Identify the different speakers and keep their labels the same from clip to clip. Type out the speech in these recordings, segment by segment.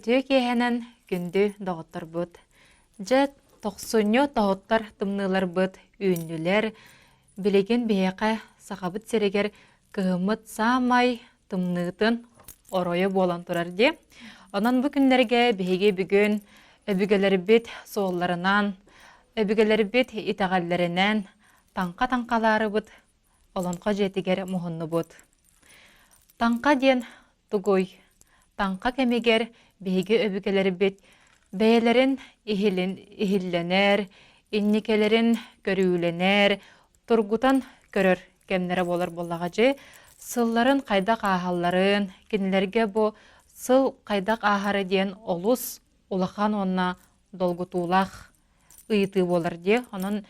Speaker 1: Үтүө киэһэнэн күндү доҕотторбут! Дьэ, тохсунньу тоһуттар тымныыларбыт үүннүлэр. Билигин биһиэхэ Сахабыт сиригэр кыһыммыт саамай тымныытын оройо буолан турар дии. Онон бу күннэргэ биһиги бүгүн өбүгэлэрбит суолларынан, өбүгэлэрбит итэҕэллэринэн таҥха таҥхалаарыбыт Олоҥхо дьиэтигэр муһуннубут. Таҥха диэн тугуй? Таҥха кэмигэр биһиги өбүгэлэрбит бэйэлэрин иһилин иһиллэнэр, инникэлэрин көрүүлэнэр, тургутан көрөр кэмнэрэ буолар буоллаҕа дьи. Сылларын хайдах ааһалларын, кинилэргэ бу сыл хайдах ааһара диэн олус улахан уонна долгутуулаах ыйытыы буолар дии. Онон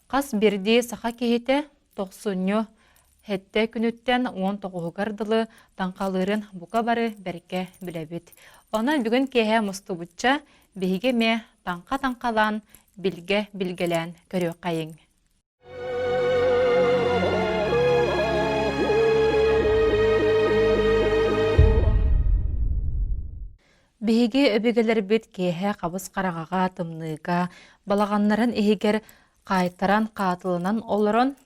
Speaker 1: хас биирдии саха киһитэ тохсунньу сэттэ күнүттэн 19-угар дылы таҥхалыырын бука бары бэркэ билэбит. Онон бүгүн киэһэ мустубучча биһиги эмиэ таҥха-таҥхалаан, билгэ-билгэлээн көрүөххэйиҥ. Биһиги өбүгэлэрбит киэһэ хабыс хараҥаҕа, тымныыга, балаҕаннарын иһигэр хаайтаран, хаатыланан олорон,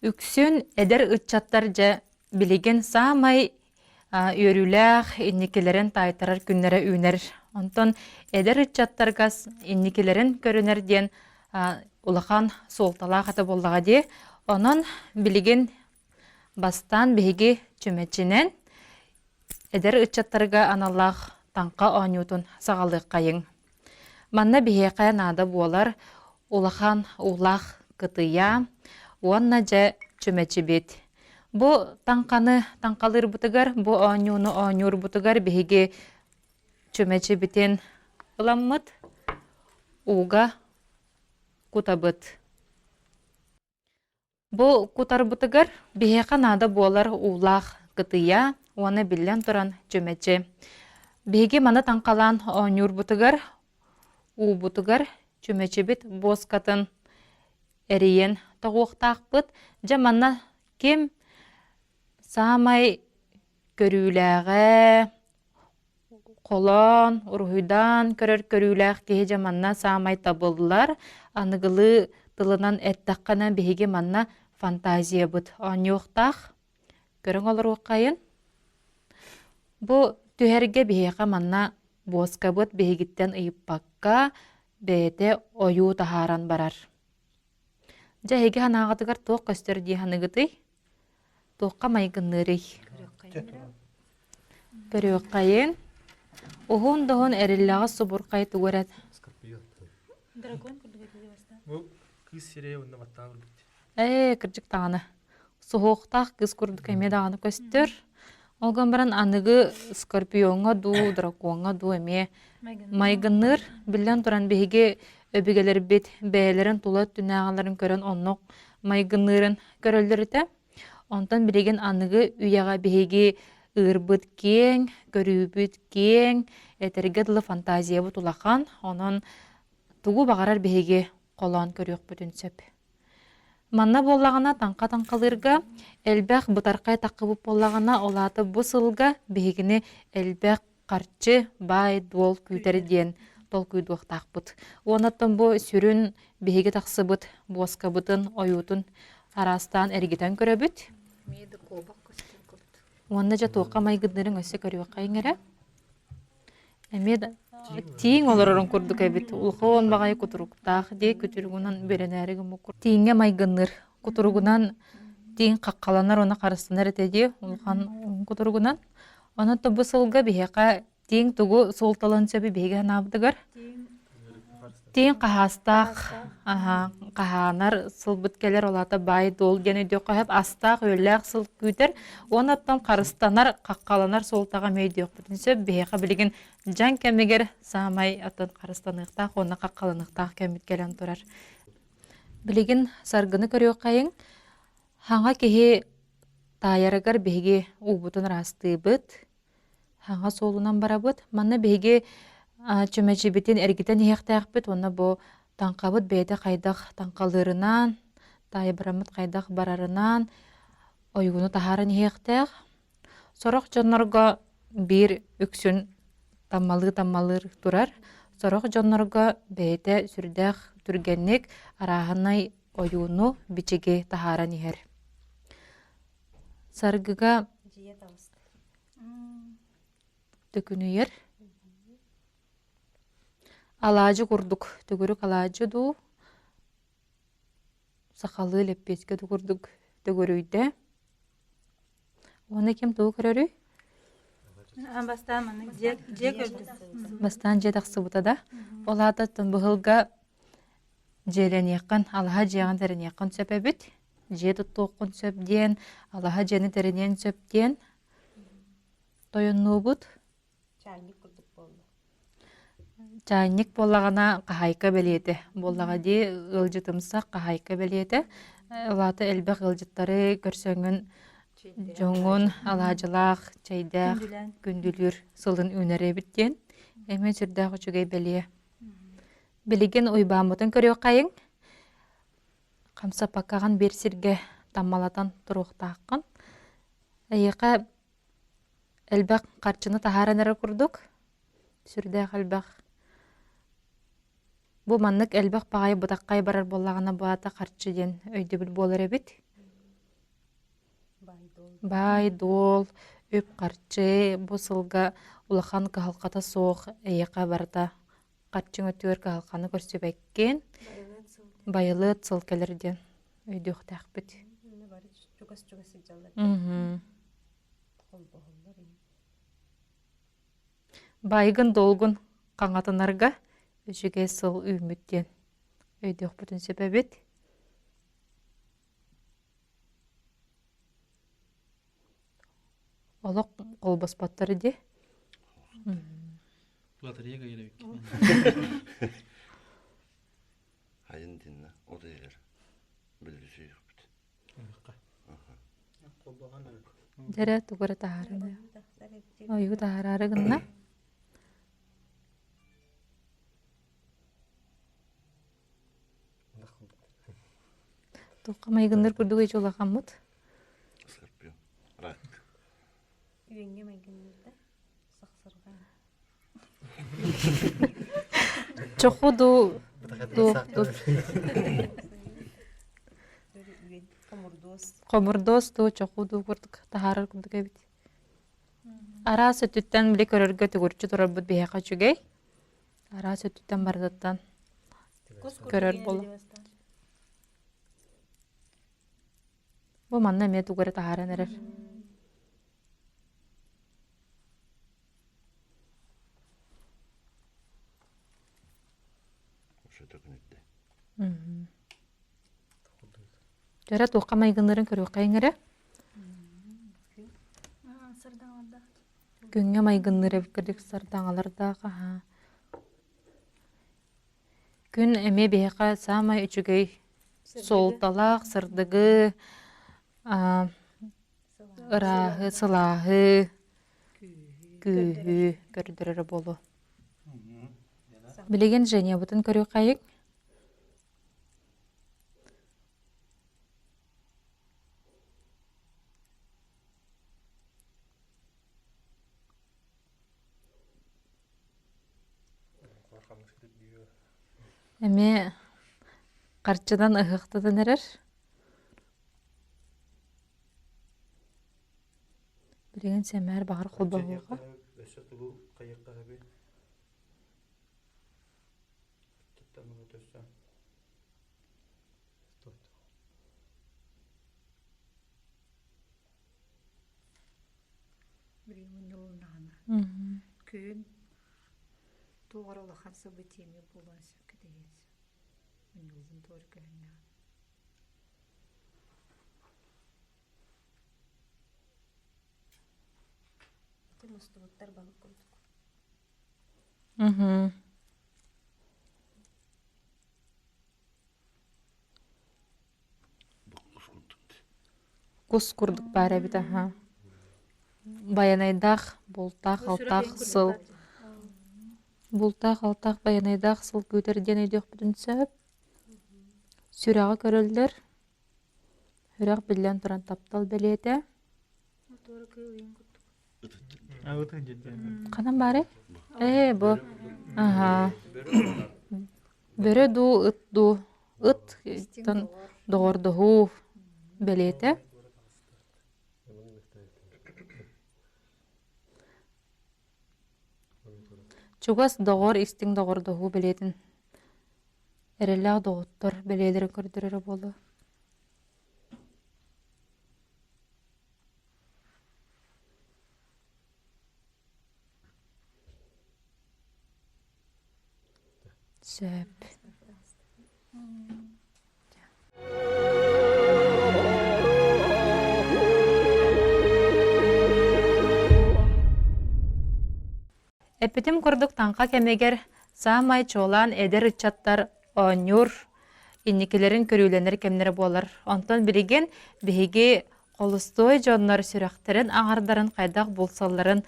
Speaker 1: үксүн эдэр ыччаттар дьэ билигин саамай үөрүүлээх инникилэрин таайтарар күннэрэ үүнэр. Онтон эдэр ыччаттарга инникилэрин көрүнэр диэн улахан суолталаах этэ буоллаҕа дии. Онон билигин бастаан биһиги чүмэчинэн эдэр ыччаттарга аналлаах таҥха оонньуутун саҕалыаххайыҥ. Манна биһиэхэ наада буолар улахан уулаах кытыйа уонна дьэ чүмэчибит. Бу таҥханы таҥхалыырбытыгар, бу оонньууну оонньуурбутугар биһиги чүмэчибитин ыламмыт ууга кутабыт. Бу кутарбытыгар биһиэхэ наада буолар уулаах кытыйа уонна биллэн туран чүмэчи. Биһиги маны таҥхалаан оонньуурбутугар уубутугар чүмэчибит буоскатын эрийэн тоҕуохтаахпыт. Дьэ манна ким саамай көрүүлээҕэ, Холоон, уруһуйдаан көрөр көрүүлээх киһи дьэ манна саамай табыллар. Аныгылыы тылынан эттэххинэ, биһиги манна фантазиябыт оонньуохтаах. Көрөҥ олоруоххайын. Бу түһэргэ биһиэхэ манна буоскабыт биһигиттэн ыйыппакка бэйэтэ ойуу таһааран барар. Дьэ эһиги санааҕытыгар туох көстөр дии саныыгытый? Туохха майгынныырый? Көрүөххэйин. Уһун доһун эриллэҕэ субурхай тугу эрэ
Speaker 2: Дракон курдук этии бастаан.
Speaker 3: Бу кыыс сирэйэ уонна баттаан курдук.
Speaker 1: Ээ, кырдьык даҕаны. Суһуохтаах кыыс курдук эмиэ даҕаны көстөр. Ол гынан баран аныгы скорпиоҥҥа дуу, дракоҥҥа дуу эмиэ майгынныыр. Биллэн туран биһиги өбүгэлэрбит бэйэлэрин тула өттүнээҕилэрин көрөн оннук майгынныырын көрөллөр этэ. Онтон билигин аныгы үйэҕэ биһиги ыырбыт киэҥ, көрүүбүт киэҥ, этэргэ дылы фантазиябыт улахан, онон тугу баҕарар биһиги холоон көрүөхпүтүн сөп. Манна буоллаҕына таҥха таҥхалыырга элбэх бытархай таххыбыт буоллаҕына, ол аата бу сылга биһигини элбэх харчы, баай-дуол күүтэр диэн толкуйдуохтаахпыт. Уонна бу сүрүн биһиги тахсыбыт буоскабытын, ойуутун араастаан эргитэн көрөбүт. Уонна дьэ туохха майгыннырын өссө көрүөххэ иҥэрэ. Эмиэ да тииҥ олорорун курдук эбит. Улахан баҕайы кутуруктаах дии күтүрүгүнэн бөрөнөөрү гыммыт. Тииҥҥэ майгынныыр. Кутуругунан тииҥ хаххаланар уонна харыстанар этэ дии улахан кутуругунан. Онон бу сылга биһиэхэ тииҥ тугу суолталыан сөбүй биһиги санаабытыгар? Тииҥ хаһаастаах хаһаанар сылбыт кэлэр, ол аата баай-дуол диэн өйдүөххэ сөп, астаах-үөллээх сыл күүтэр уонна оттон харыстанар, хаххаланар суолтаҕа эмиэ өйдүөхпүтүн сөп. Биһиэхэ билигин дьаҥ кэмигэр саамай оттон харыстаныахтаах уонна хаххаланыахтаах кэммит кэлэн турар. Билигин саргыны көрүөххэйиҥ. Хаҥа киһи таайарыгар биһиги уубутун ыраастыыбыт, хаҥа суолунан барабыт. Манна биһиги чүмэчибитин эргитэн иһиэхтээхпит уонна бу таҥхабыт бэйэтэ хайдах таҥхалыырынан, таайбараммыт хайдах барарынан ойууну таһааран иһиэхтээх. Сорох дьоннорго биир үксүн. таммалыы-таммалыыр турар. Сорох дьоннорго бэйэтэ сүрдээх түргэнник арааһынай ойууну, бичиги таһааран иһэр. Саргыга төкүнүйэр. Алаадьы курдук, төгүрүк алаадьы дуу, сахалыы лэппиэскэ да курдук төгүрүйдэ. Уонна ким тугу көрөрүй?
Speaker 2: Бастаан маннык дьиэ дьиэ көрдүм.
Speaker 1: Бастаан дьиэ тахсыбыта да. Ол аата быһылга дьиэлэниэххин, алаһа дьиэҕин тэриниэххин сөп эбит. Дьиэ туттуоххун сөп диэн, алаһа дьиэни тэриниэн сөп диэн тойоннуубут.
Speaker 4: Чаанньык курдук буолла.
Speaker 1: Чаанньык буоллаҕына хаһаайка бэлиэтэ буоллаҕа дии, ыалдьытымсах хаһаайка бэлиэтэ. Ол аата элбэх ыалдьыттары көрсөҥҥүн дьоҥҥун алаадьылаах, чэйдээх күндүлүүр сылын үүнэр эбит диэн эмиэ сүрдээх үчүгэй бэлиэ. Билигин Уйбааммытын көрүөххэйиҥ. Хамсаппаккаҕын биир сиргэ таммалатан туруохтааххын. Эйиэхэ Элбэх харчыны таһааран эрэр курдук, сүрдээх элбэх. Бу маннык элбэх баҕайы бытаххай барар буоллаҕына бу аата харчы диэн өйдөбүл буолар эбит. Баай-дуол, үп-харчы бу сылга улахан кыһалҕата суох эйиэхэ барыта харчыҥ өттүгэр кыһалҕаны көрсүбэккин, байылыат сыл кэлэр диэн өйдүөхтээхпит.
Speaker 4: Бары чугас-чугас сылдьаллар. Холбоһоллор
Speaker 1: Байгын-долгун хаҥатынарга үчүгэй сыл үүммүт диэн өйдүөхпүтүн сөп эбит. Олох холбоспоттор дии.
Speaker 3: Лотерея кыайар
Speaker 5: Айын динна от иһэр билбисийэхпит.
Speaker 1: Дьэрэ тугу эрэ таһааран ойуу таһаараары гынна. Туохха майгынныр курдук ичи улахаммыт.
Speaker 5: Скорпион. Рак.
Speaker 4: Үөҥҥэ майгынныыр да сахсырҕа.
Speaker 1: Чоху дуу хомурдуос дуу чоху дуу курдук таһаарар курдук эбит. Араас өттүттэн били көрөргө төгүрүччү турарбыт биһиэхэ үчүгэй. Араас өттүттэн барытыттан көрөр буолла. Бу манна эмиэ тугу эрэ таһааран эрэр. Дьэрэ туохха майгыннарын көрүөххэйиҥ эрэ. Күҥҥэ майгынныыр эбит кырдьык сардаҥалардаах аһаа. Күн эмиэ биһиэхэ саамай үчүгэй суолталаах сырдыгы, ырааһы, сылааһы, күүһү көрдөрөрө буолуо. Билигин Женябытын көрүөххэйиҥ. Эмиэ харчынан ыһыахтатан эрэр. Билигин сэмээр баҕар холбоһуоҕа.
Speaker 3: Өссө тугу хайыахха сөбүй?
Speaker 6: Билигин мунньулуннаҕына күн туох эрэ улахан событиены буолуон сөп кэтэһиэн сөп. Мунньуллун туора көһүннэҕинэ.
Speaker 4: Ити мустубуттар балык курдук.
Speaker 1: Кус курдук баар эбит аһа. Байанайдаах, бултаах-алтаах сыл. Бултаах-алтаах байанайдаах сыл күүтэр диэн өйдүөхпүтүн сөп. Сүрэҕи көрөллөр. Сүрэх биллэн туран таптал бэлиэтэ. Ханан баарый? Ээ, бу. Аһаа. Бөрө дуу, ыт дуу? Ыт доҕордоһуу бэлиэтэ. Чугас доҕор, истиҥ доҕордоһуу бэлиэтин эрэллээх доҕоттор бэлиэлэрин көрдөрөрө буолуо. Сөп. Эппитим курдук таҥха кэмигэр саамай чуолаан эдэр ыччаттар оонньуур, инникилэрин көрүүлэнэр кэмнэрэ буолар. Онтон билигин биһиги холустуой дьоннор сүрэхтэрин аҥардарын хайдах булсалларын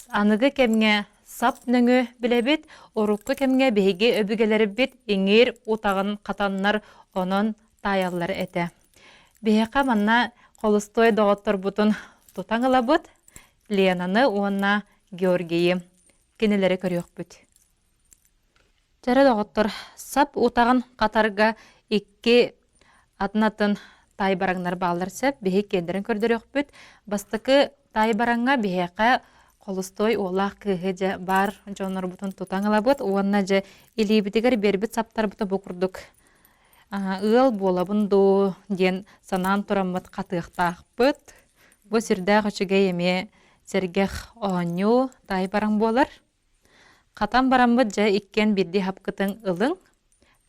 Speaker 1: аныгы кэмҥэ сап нөҥүө билэбит, урукку кэмҥэ биһиги өбүгэлэрбит иҥиир утаҕын хатаннар онон таайаллар этэ. Биһиэхэ манна холустуой доҕотторбутун тутан ылабыт, Ленаны уонна Георгийы кинилэри көрүөхпүт. Чэрэ доҕоттор, сап утаҕын хатарга икки атын-атын таайбараҥнар бааллар сөп. Биһи киэннэрин көрдөрүөхпүт. Бастакы таайбараҥҥа биһиэхэ холустой уоллаах кыыһы дьэ баар дьоннорбутун тутан ылабыт уонна дьэ илиибитигэр биэрбит саптарбыта бу курдук ыал буолабын дуу диэн санаан тураммыт хатыахтаахпыт. Бу сүрдээх үчүгэй эмиэ сэргэх оонньуу таайбараҥ буолар. Хатан бараммыт дьэ иккиэн биирдии хапкытын ылыҥ.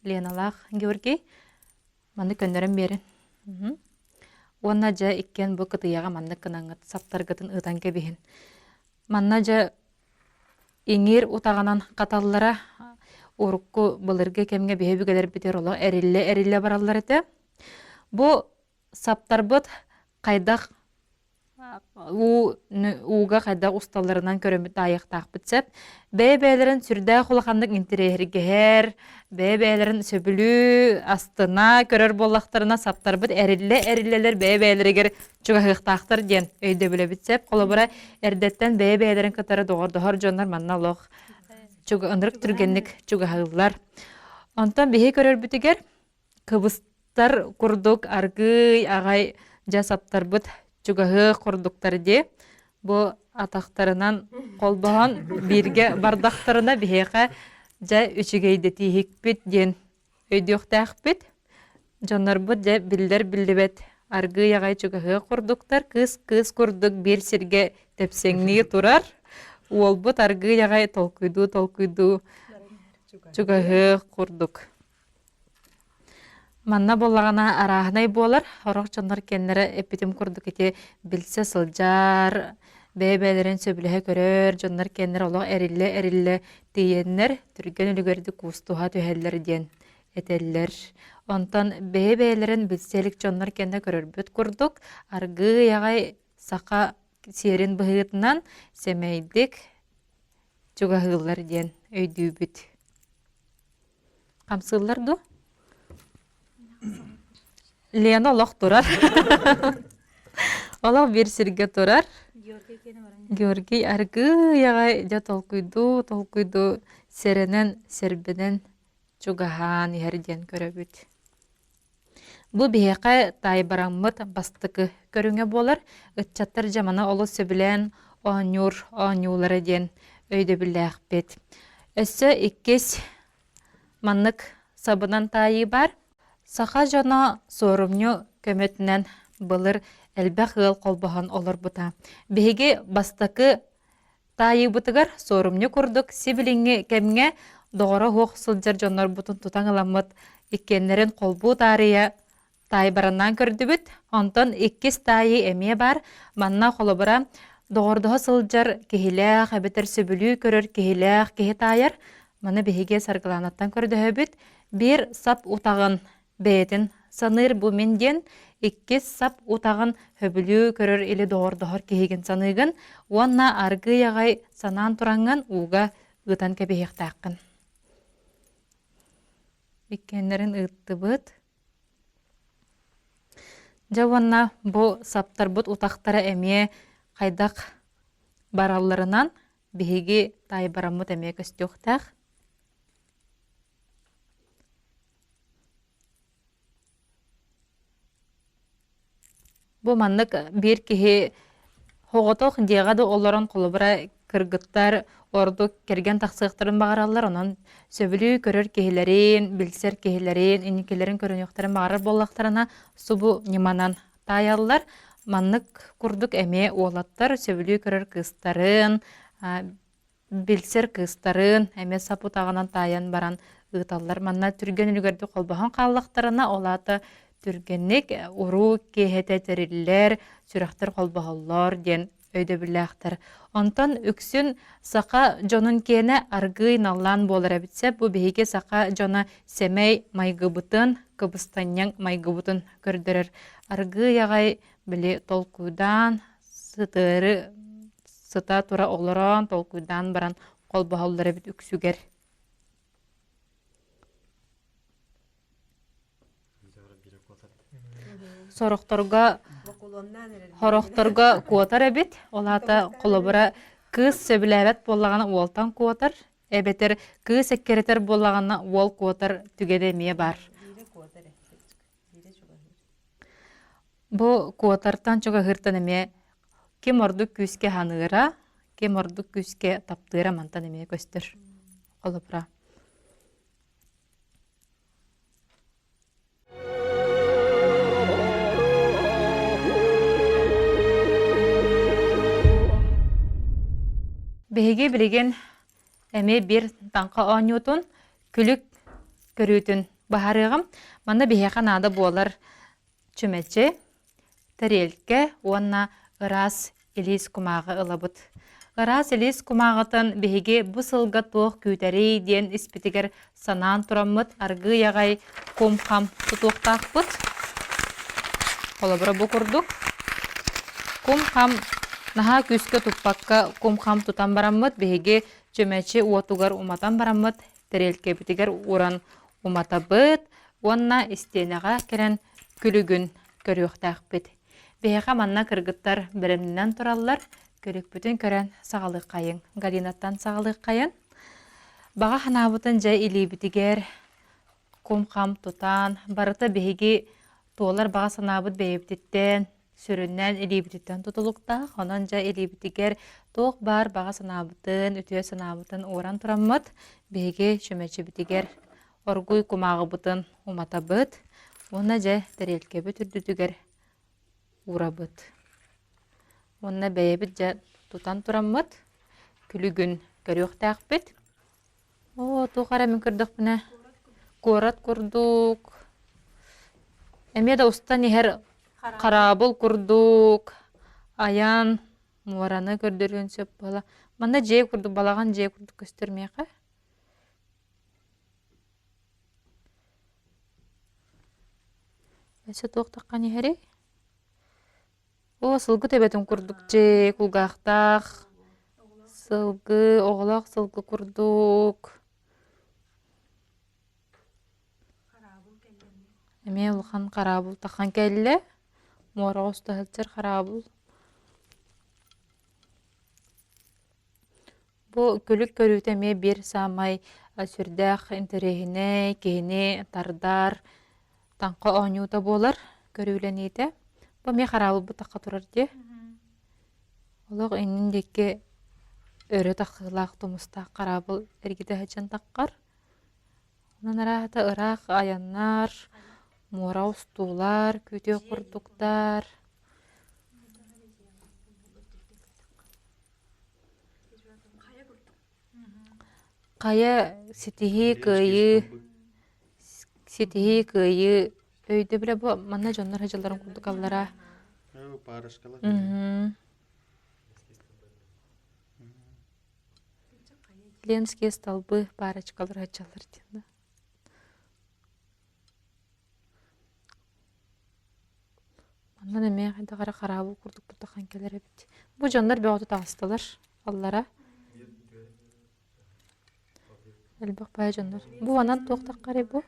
Speaker 1: Леналаах Георгий маны көннөрөн биэрин. Уонна дьэ иккиэн бу кытыйаҕа маннык гынаҥҥыт саптаргытын ыытан кэбиһин. Манна дьэ иҥиир утаҕынан хаталлара урукку былыргы кэмҥэ биһи өбүгэлэрбитигэр олох эриллэ-эриллэ бараллар этэ. Бу саптарбыт хайдах уу ууга хайдах усталларынан көрөммүт таайыахтаахпыт сөп. Бэйэ-бэйэлэрин сүрдээх улаханнык интэриэһиргэһэр, бэйэ-бэйэлэрин сөбүлүү, астына көрөр буоллахтарына саптарбыт эриллэ-эриллэлэр бэйэ-бэйэлэригэр чугаһыахтаахтар диэн өйдөбүлэбит сөп. Холобура, эрдэттэн бэйэ-бэйэлэрин кытары доҕордоһор дьоннор манна олох ынырык түргэнник чугаһыыллар. Онтон биһи көрөрбүтүгэр кыбыстар курдук аргыый аҕай дьэ саптарбыт чугаһыах курдуктар дии. Бу атахтарынан холбоһон бииргэ бардахтарына биһиэхэ дьэ үчүгэйдэтииһикпит диэн өйдүөхтээхпит. Дьоннорбут дьэ биллэр-биллибэт аргыый аҕай чугаһыах курдуктар, кыыс-кыыс курдук биир сиргэ тэпсэҥнии турар. Уолбут аргыый аҕай толкуйдуу-толкуйдуу чугаһыах курдук. Манна буоллаҕына арааһынай буолар, сорох дьоннор кэннэрэ эппитим курдук ити билсэ сылдьар, бэйэ-бэйэлэрин сөбүлэһэ көрөр дьоннор кэннэрэ олох эриллэ-эриллэ тиийэннэр түргэн үлүгэрдик куустуһа түһэллэр диэн этэллэр. Онтон бэйэ-бэйэлэрин билсэ илик дьоннор кэннэ көрөрбүт курдук аргыый аҕай саха сиэрин быһыытынан сэмэйдик чугаһыыллар диэн өйдүүбүт. Хамсыыллар дуо? Лена олох турар. Олох биир сиргэ турар. Георгий аргыый аҕай дьэ толкуйдуу толкуйдуу сэрэнэн сэрбэнэн чугаһаан иһэр диэн көрөбүт. Бу биһиэхэ таайбараммыт бастакы көрүҥэ буолар. Ыччаттар дьэ маны олус сөбүлээн оонньуур оонньуулара диэн өйдөбүллээхпит. Өссө иккис маннык сабынан таайыы баар. Саха дьоно суорумньу көмөтүнэн былыр элбэх ыал холбоһон олорбута. Биһиги бастакы Таайыыбытыгар суорумньу курдук сибилиҥҥи кэмҥэ доҕоро суох сылдьар дьоннорбутун тутан ыламмыт иккиэннэрин холбуу таарыйа таайбараннаан көрдүбүт. Онтон иккис таайыы эмиэ баар. Манна холобура доҕордоһо сылдьар киһилээх эбэтэр сөбүлүү көрөр киһилээх киһи таайар. Маны биһиги Саргылаанаттан көрдөһөбүт. Биир сап утаҕын бэйэтин саныыр бу мин диэн иккис сап утаҕын сөбүлүү көрөр или доҕордоһор киһигин саныыгын уонна аргыый аҕай санаан тураҥҥын ууга ыытан кэбиһиэхтээххин. Иккиэннэрин ыыттыбыт. Дьэ уонна бу саптарбыт утахтара эмиэ хайдах баралларынан биһиги таайбараммыт эмиэ көстүөхтээх. Бу маннык биир киһи соҕотох дьиэҕэ да олорон холобура кыргыттар ордук кэргэн тахсыахтарын баҕараллар, онон сөбүлүү көрөр киһилэрин, билсэр киһилэрин, инникилэрин көрүнүөхтэрин баҕарар буоллахтарына субу ньыманан таайаллар. Маннык курдук эмиэ уолаттар сөбүлүү көрөр кыыстарын, билсэр кыыстарын эмиэ сап утаҕынан таайан баран ыыталлар. Манна түргэн үлүгэрдик холбоһон хааллахтарына, ол аата түргэнник уруу киэһэтэ тэриллэр, сүрэхтэр холбоһоллор диэн өйдөбүллээхтэр. Онтон үксүн саха дьонун киэнэ аргыый наллаан буолар эбит сөп. Бу биһиги саха дьоно сэмэй майгыбытын, кыбыстанньаҥ майгыбытын көрдөрөр. Аргыый аҕай били толкуйдаан, сытыары сыта тура олорон, толкуйдаан баран холбоһоллор эбит үксүгэр. Сорохторго сорохторго куотар эбит. Ол аата холобура кыыс сөбүлээбэт буоллаҕына уолтан куотар, эбэтэр кыыс эккирэтэр буоллаҕына уол куотар түгэнэ эмиэ баар. Бу куотартан чугаһыыртан эмиэ ким ордук күүскэ ханыыра, ким ордук күүскэ таптыыра мантан эмиэ көстөр. Холобура. Биһиги билигин эмиэ биир таҥха оонньуутун күлүк көрүүтүн баһарыаҕым. Манна биһиэхэ наада буолар чүмэчи, тэриэлкэ уонна ыраас илиис кумааҕы ылабыт. Ыраас илиис кумааҕытын биһиги бу сылга туох күүтэрий диэн испитигэр санаан тураммыт аргыый аҕай кум-хам тутуохтаахпыт. Холобура бу курдук. Кум-хам наһаа күүскэ туппакка кум-хам тутан бараммыт биһиги чүмэчи уотугар уматан бараммыт тэриэлкэбитигэр ууран уматабыт уонна истиэнэҕэ кэлэн күлүгүн көрүөхтээхпит. Биһиэхэ манна кыргыттар бэлэмнэнэн тураллар, күлүкпүтүн көрөн саҕалыаххайыҥ. Галинаттан саҕалыаххайын. Баҕа санаабытын дьэ илиибитигэр кум-хам тутан, барыта биһиги туолар баҕа санаабыт бэйэбититтэн, сүрүннээн илиибититтэн тутулуктаах. Онон дьэ илиибитигэр туох баар баҕа санаабытын, үтүө санаабытын ууран тураммыт, биһиги чүмэчибитигэр оргуй кумааҕыбытын уматабыт уонна дьэ тэриэлкэбит үрдүтүгэр уурабыт. Уонна бэйэбит дьэ тутан тураммыт күлүгүн көрүөхтээхпит. Оо, туох эрэ мин көрдөхпүнэ куорат курдук, эмиэ да устан иһэр хараабыл курдук, айан муораны көрдөрүөн сөп буола. Манна дьиэ курдук, балаҕан дьиэ курдук көстөр миэхэ. Өссө туох таххан иһэрий? Оо, сылгы төбөтүн курдук дьиэ, кулгаахтаах сылгы, оҕолоох сылгы курдук. Эмиэ улахан хараабыл таххан кэллэ. Муораҕа уста сылдьар хараабыл. Бу күлүк көрүүтэ эмиэ биир саамай сүрдээх интэриэһинэй, киһини тардар таҥха оонньуута буолар көрүүлэниитэ. Бу эмиэ хараабылбыт тахха турар дии. Олох иннин диэки өрө тахсыылаах тумустаах хараабыл эргитэ сылдьан таххар. Онон арааһата ыраах айаннар, муора устуулар, күтүө курдуктар. Хайа ситиһии кыайыы ситиһии кыайыы өйдөбүлэ бу манна дьоннор сылдьалларын курдук аллара. Ленские столбы парочкалар сылдьаллар диэн. Манна эмиэ хайдах эрэ хараабыл курдук тутахан кэлэр эбит. Бу дьоннор бөҕөтө таҕыстылар аллара. Элбэх баай дьоннор. Бу анан туох таххарый бу?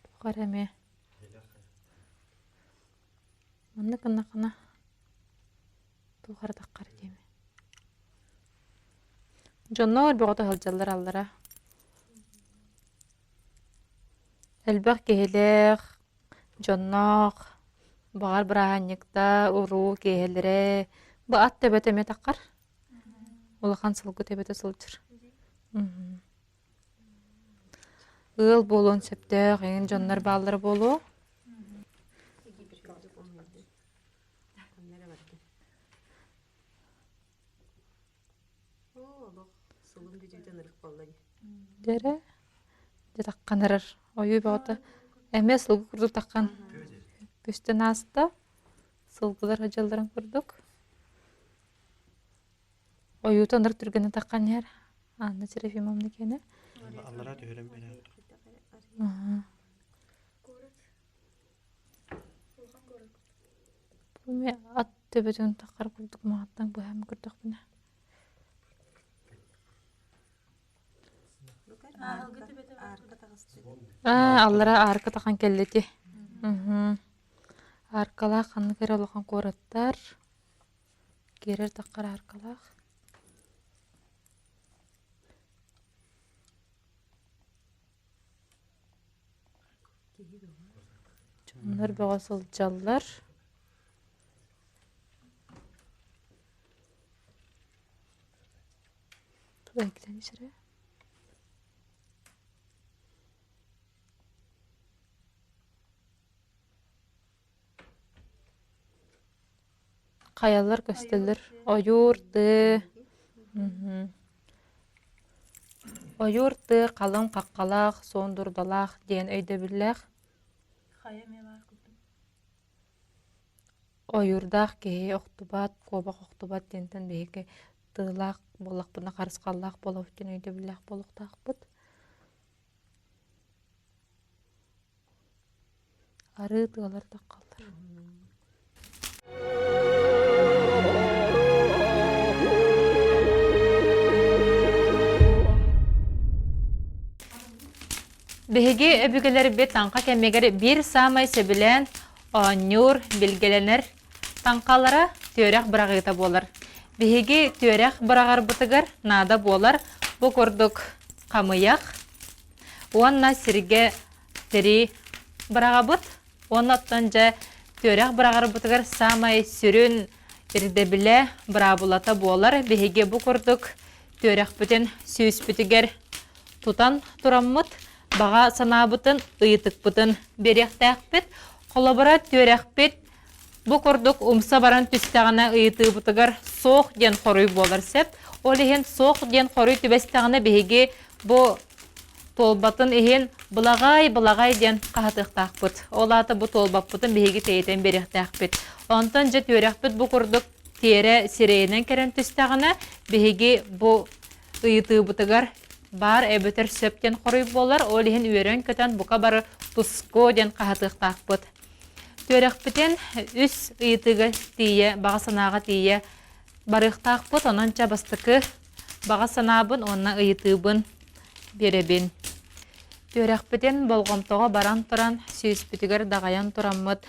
Speaker 1: Туох эрэ эмиэ. Маннык гыннаххына. Туох эрэ таххар диэми. Дьонноор бөҕөтө сылдьаллар аллара. Элбэх киһилээх, дьонноох, баҕар бырааһынньыкта, уруу киэһэлэрэ. Бу ат төбөтө эмиэ таххар. Улахан сылгы төбөтө сылдьар. Ыал буолуон сөптөөх эҥин дьоннор бааллара буолуо. Дьэрэ, дьэ таххан эрэр. Ойуу бөҕөтө. Эмиэ сылгы курдук таххан көстөн ааста. Сылгылар сылдьалларын курдук. Ойуута ынырык түргэнник таххан иһэр. Анна Серафимовна киэнэ.
Speaker 3: Аллараа түһэрэн биэрэр.
Speaker 1: Бу эмиэ ат төбөтүн таххар курдук маҕаттан быһаан көрдөхпүнэ. Аа, аллара аарка тахан кэллэ ити. Ааркалаах ханнык эрэ улахан куораттар. Киирэр таххар ааркалаах. Дьоннор бөҕө сылдьаллар. Хайалар көстөллөр. Ойуур, тыы. Ойуур тыы халыҥ хаххалаах, суон дурдалаах диэн өйдөбүллээх.
Speaker 2: Хайа эмиэ баар курдук.
Speaker 1: Ойуурдаах киһи охтубат, куобах охтубат диэнтэн биһиги тыылаах буоллахпытына харысхаллаах буолабыт диэн өйдөбүллээх буолуохтаахпыт. Арыы тыалар таххаллар. Биһиги өбүгэлэрбит таҥха кэмигэр биир саамай сөбүлээн оонньуур, билгэлэнэр таҥхалара түөрэх быраҕыыта буолар. Биһиги түөрэх быраҕарбытыгар наада буолар бу курдук хамыйах уонна сиргэ тирии быраҕабыт. Уонна оттон дьэ түөрэх быраҕарбытыгар саамай сүрүн ирдэбилэ, быраабылата буолар. Биһиги бу курдук түөрэхпитин сүүспүтүгэр тутан тураммыт, баҕа санаабытын, ыйытыкпытын биэриэхтээхпит. Холобура, түөрэхпит бу курдук умса баран түстэҕинэ ыйытыыбытыгар суох диэн хоруй буолар сөп. Ол иһин суох диэн хоруй түбэстэҕинэ биһиги бу туолбатын иһин былаҕай, былаҕай диэн хаһытыахтаахпыт. Ол аата бу туолбаппытын биһиги тэйитэн биэриэхтээхпит. Онтон дьэ түөрэхпит бу курдук тиэрэ сирэйинэн кэлэн түстэҕинэ, биһиги бу ыйытыыбытыгар баар эбэтэр сөп диэн хоруй буолар. Ол иһин үөрэн-көтөн бука бары туску диэн хаһытыахтаахпыт. Түөрэхпитин үс ыйытыыга тиийэ, баҕа санааҕа тиийэ барыахтаахпыт. Онон ча бастакы баҕа санаабын уонна ыйытыыбын биэрэбин. Түөрэхпитин болҕомтоҕо баран туран, сүүспүтүгэр даҕайан тураммыт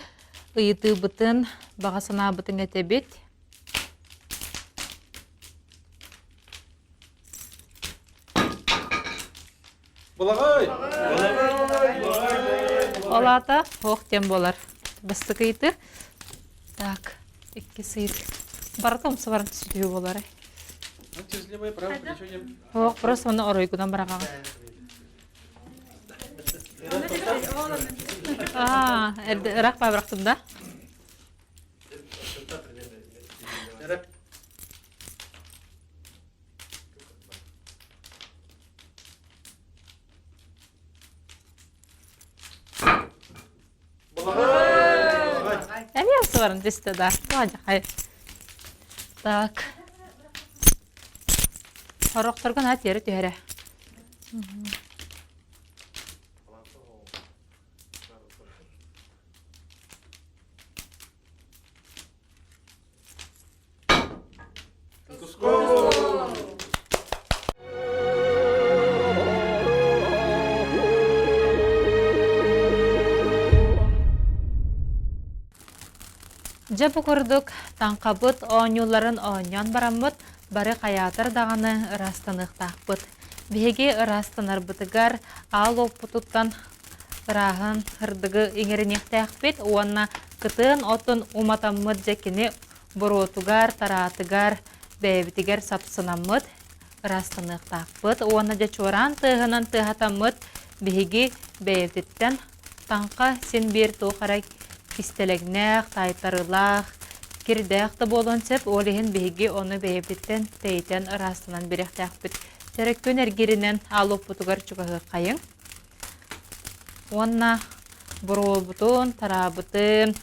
Speaker 1: ыйытыыбытын, баҕа санаабытын этэбит.
Speaker 3: Балаҕай!
Speaker 1: Ол аата ох диэн буолар. Бастакы ыйытыы. Так, иккис ыйыт. Барыта умса баран түсүтүһүү буолар. Ох, просто оны оройгунан быраҕаҕын. Аа, эрдэ ыраах баабырахтым да? Эмиэ ылсыбарын түстэ да. Так. Хорохторго наһаа тиэрэ түһэрэ. Дьэ бу курдук таҥхабыт оонньууларын оонньоон бараммыт бары хайаатар даҕаны ыраастаныахтаахпыт. Биһиги ыраастанарбытыгар аал уоппутуттан ырааһын ырдыгы иҥэриниэхтээхпит уонна кытыан отун уматаммыт дьэ кини буруотугар, тараатыгар бэйэбитигэр сапсынаммыт ыраастаныахтаахпыт уонна дьэ чуораан тыаһынан тыаһатаммыт биһиги бэйэбититтэн Таҥха син биир туох эрэ кистэлэҥнээх, таайтарыылаах, кирдээх да буолуон сөп, ол иһин биһиги ону бэйэбититтэн тэйитэн ыраастанан биэриэхтээхпит. Чэрэ күн эргиринэн аал уоппутугар чугаһыаххайыҥ. Уонна буруобутун, тараабытын,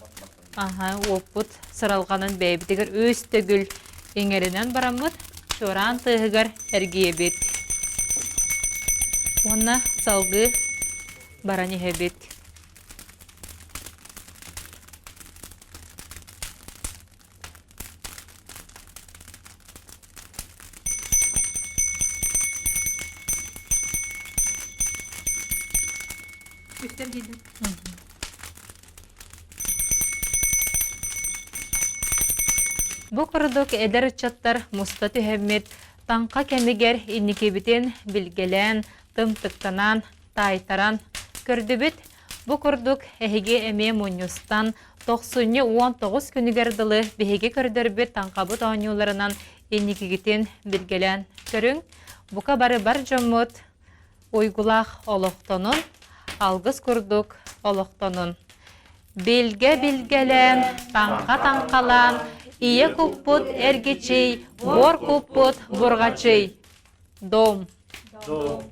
Speaker 1: аха, уоппут сыралҕанын бэйэбитигэр үс төгүл иҥэринэн бараммыт, чуораан тыаһыгар эргийэбит. Уонна салгыы баран иһэбит.
Speaker 2: Үстэр диидин.
Speaker 1: Бу курдук эдэр ыччаттар муста түһэммит таҥха кэмигэр инникибитин билгэлээн, тымтыктанан, таайтаран көрдүбүт. Бу курдук эһиги эмиэ мунньустан тохсунньу 19 күнүгэр дылы биһиги көрдөрбүт таҥхабыт оонньууларынан инникигитин билгэлээн көрүҥ. Бука бары бар дьоммут уйгулаах олохтонун, алгыс курдук олохтонун. Билгэ билгэлээн, таҥха таҥхалаан, ийэ куппут эргичий, буор куппут бурҕачый. Дом.
Speaker 3: Дом.